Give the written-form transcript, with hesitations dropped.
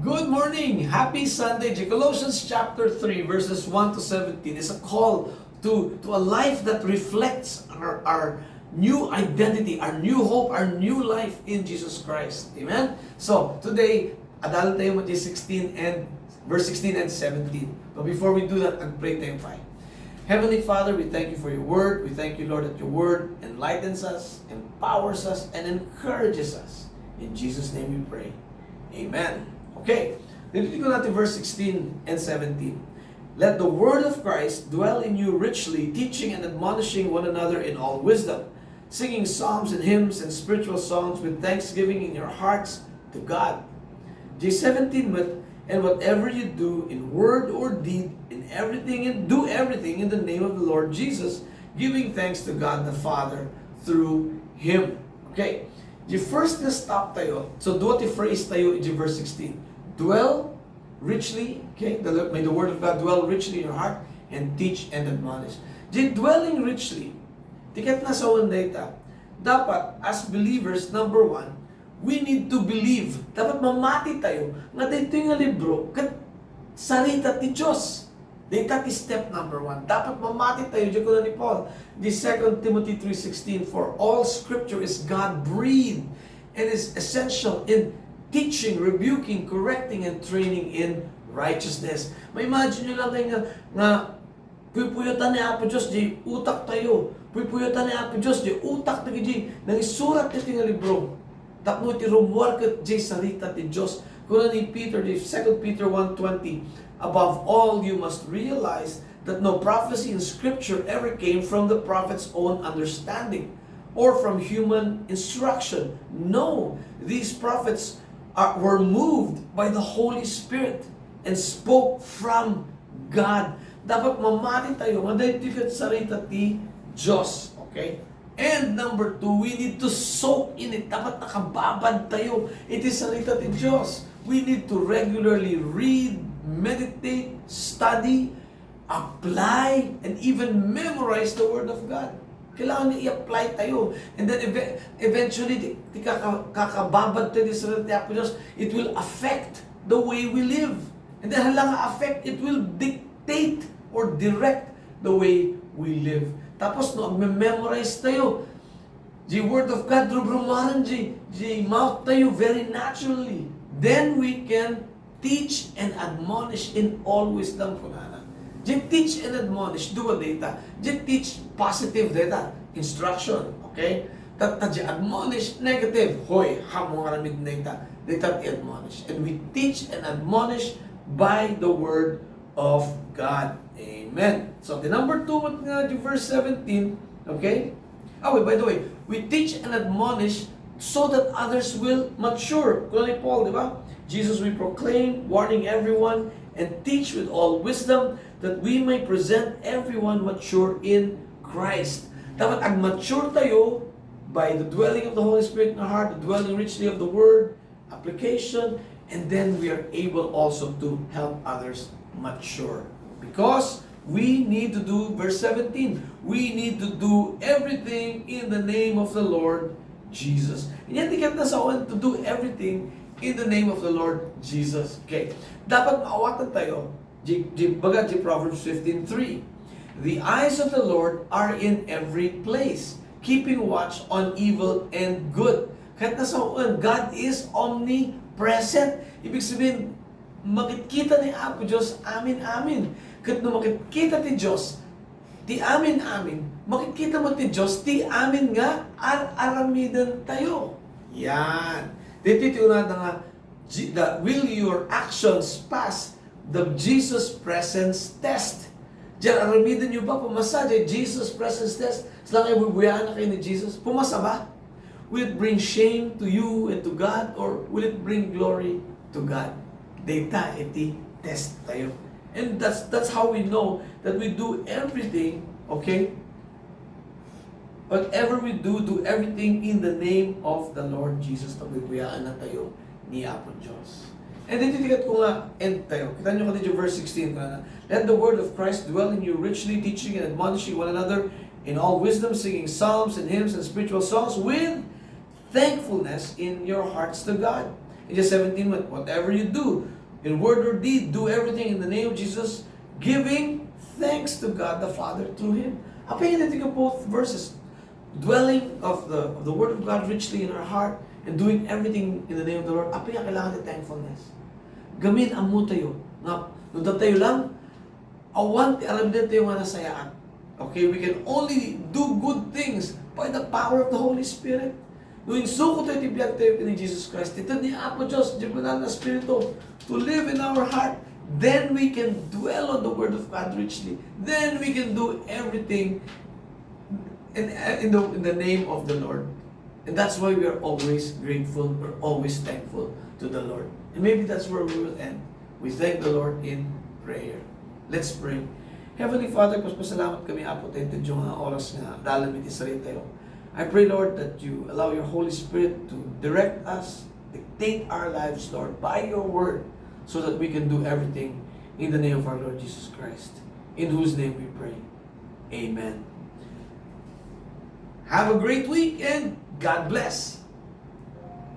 Good morning! Happy Sunday! Colossians chapter 3 verses 1 to 17 is a call to a life that reflects our new identity, our new hope, our new life in Jesus Christ. Amen? So, today, adalo tayo Matthew 16 and verse 16 and 17. But before we do that, pray tayo tayo. Heavenly Father, we thank you for your word. We thank you, Lord, that your word enlightens us, empowers us, and encourages us. In Jesus' name we pray. Amen. Okay, read ko natin verse 16 and 17. Let the word of Christ dwell in you richly, teaching and admonishing one another in all wisdom, singing psalms and hymns and spiritual songs with thanksgiving in your hearts to God. J17, and whatever you do in word or deed, in everything, and do everything in the name of the Lord Jesus, giving thanks to God the Father through Him. Okay, the first na stop tayo, so do what the phrase tayo in verse 16. Dwell richly, okay, may the word of God dwell richly in your heart, and teach and admonish. The dwelling richly, tiket na sa one data, dapat as believers, number one, we need to believe. Dapat mamati tayo nga dito yung libro kat sarita ti Diyos. Data ti step number one. Dapat mamati tayo. Diyan ko na ni Paul. The 2 Timothy 3:16, for all scripture is God-breathed and is essential in teaching, rebuking, correcting, and training in righteousness. May imagine nyo lang kayo nga puyutan ni Apo Diyos, di utak tayo. Puyutan ni Apo Diyos, di utak tayo, di nang isurat ito nga libro. Tapos iti rumwarket di sarita ti Diyos. Kuna ni Peter, di 2 Peter 1:20, above all, you must realize that no prophecy in Scripture ever came from the prophet's own understanding or from human instruction. No, these prophets were moved by the Holy Spirit and spoke from God. Dapat mamati tayo, madaytikat sarita ti Diyos. Okay? And number two, we need to soak in it. Dapat nakababad tayo. It is salita ti Diyos. We need to regularly read, meditate, study, apply, and even memorize the Word of God. Kailangan na i-apply tayo. And then eventually, kakababad tayo sa salita ti Diyos, it will affect the way we live. And then halang affect, it will dictate or direct the way we live. Tapos no, memorize tayo. The Word of God, rumaran the mouth tayo very naturally. Then we can teach and admonish in all wisdom kunana. Teach and admonish, do a data. Teach positive data, instruction, okay? Admonish negative, hoy, hamong aramid data. Data admonish. And we teach and admonish by the Word of God. Amen. So, the number 2, with verse 17, okay? By the way, we teach and admonish so that others will mature. Kung ni Paul, di ba? Jesus we proclaim, warning everyone, and teach with all wisdom, that we may present everyone mature in Christ. Dapat mature tayo by the dwelling of the Holy Spirit in our heart, the dwelling richly of the Word, application, and then we are able also to help others mature. Because we need to do, verse 17, we need to do everything in the name of the Lord Jesus. And yan, tikat na sa awan to do everything in the name of the Lord Jesus. Okay. Dapat maawatan tayo. Baga, Proverbs 15:3. The eyes of the Lord are in every place, keeping watch on evil and good. Kahit na sa awan, God is omnipresent. Ibig sabihin, makikita ni Apo Diyos, amin. Kahit na makikita ti Diyos, ti amin, makikita mo ti Diyos, ti amin nga, aramidan tayo. Yan. Dito na nga, will your actions pass the Jesus presence test? Diyan, aramidan nyo ba, pumasa dyan, Jesus presence test? Sila kayo bubuyaan na kayo ni Jesus, pumasa ba? Will it bring shame to you and to God, or will it bring glory to God? Data, iti test tayo. And that's how we know that we do everything, okay? Whatever we do everything in the name of the Lord Jesus. Tagbibuyaan na tayo ni Apo Diyos. And then titikat ko nga, end tayo. Kita nyo kanina yung verse 16. Let the word of Christ dwell in you richly, teaching and admonishing one another in all wisdom, singing psalms and hymns and spiritual songs with thankfulness in your hearts to God. In just 17, whatever you do, in word or deed, do everything in the name of Jesus, giving thanks to God the Father through Him. Apay natin ko both verses. Dwelling of the Word of God richly in our heart and doing everything in the name of the Lord. Apay kailangan ng thankfulness. Gamin ang mo tayo. Nga, nung tayo lang, awan ti alam din tayo nga nasayaan. Okay, we can only do good things by the power of the Holy Spirit. Nung suko tayo tibiyag tayo ni Jesus Christ, ito ni Apo Diyos, di ba na Espiritu, to live in our heart, then we can dwell on the Word of God richly. Then we can do everything in the name of the Lord. And that's why we are always grateful, we're always thankful to the Lord. And maybe that's where we will end. We thank the Lord in prayer. Let's pray. Heavenly Father, pasalamat kami Apo tayo ito yung oras nga dalam iti sarili tayo. I pray, Lord, that you allow your Holy Spirit to direct us, dictate our lives, Lord, by your word, so that we can do everything in the name of our Lord Jesus Christ, in whose name we pray. Amen. Have a great week and God bless.